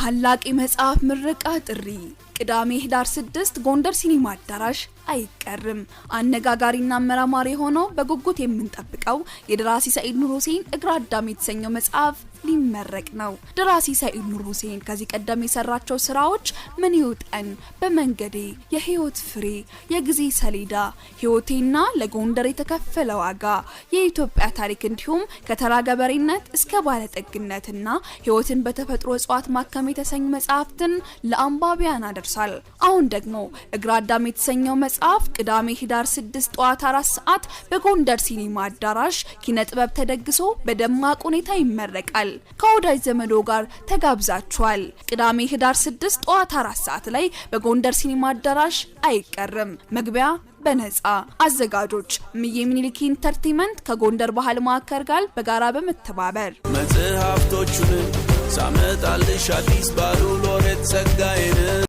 ታላቅ የመጽሐፍ ምረቃ ጥሪ፣ ቅዳሜ ህዳር 6 ጎንደር ሲኒማ አዳራሽ አይቀርም። አነጋጋሪና አመራማሪ የሆነው በጉጉት የምንጠብቀው የደራሲ ሰኢድ ኑር ሁሴን እግረ አዳም የተሰኘው መጽሐፍ ሊመረቅ ነው። ደራሲ ሰኢድ ኑር ሁሴን ከዚህ ቀደም የሰራቸው ስራዎች ምን ይውጠን፣ በመንገዴ፣ የህይወት ፍሬ፣ የጊዜ ሰሌዳ፣ ህይወቴና ለጎንደር የተከፈለ ዋጋ፣ የኢትዮጵያ ታሪክ እንዲሁም ከተራ ገበሬነት እስከ ባለጠግነትና ህይወትን በተፈጥሮ እጽዋት ማከም የተሰኙ መጽሐፍትን ለአንባቢያን አደርሳል። አሁን ደግሞ እግረ አዳም የተሰኘው መጽሐፍ ቅዳሜ ህዳር 6 ጠዋት 4 ሰዓት በጎንደር ሲኒማ አዳራሽ ኪነ ጥበብ ተደግሶ በደማቅ ሁኔታ ይመረቃል። ከወዳጅ ዘመዶ ጋር ተጋብዛችኋል። ቅዳሜ ህዳር 6 ጠዋት 4 ሰዓት ላይ በጎንደር ሲኒማ አዳራሽ አይቀርም። መግቢያ በነጻ። አዘጋጆች እምዬ ምኒልክ ኢንተርቴንመንት ከጎንደር ባህል ማዕከል ጋር በጋራ በመተባበር። መጽሐፍቶቹን ሳመጣልሽ አዲስ ባሉ ሎሬት ጸጋዬ።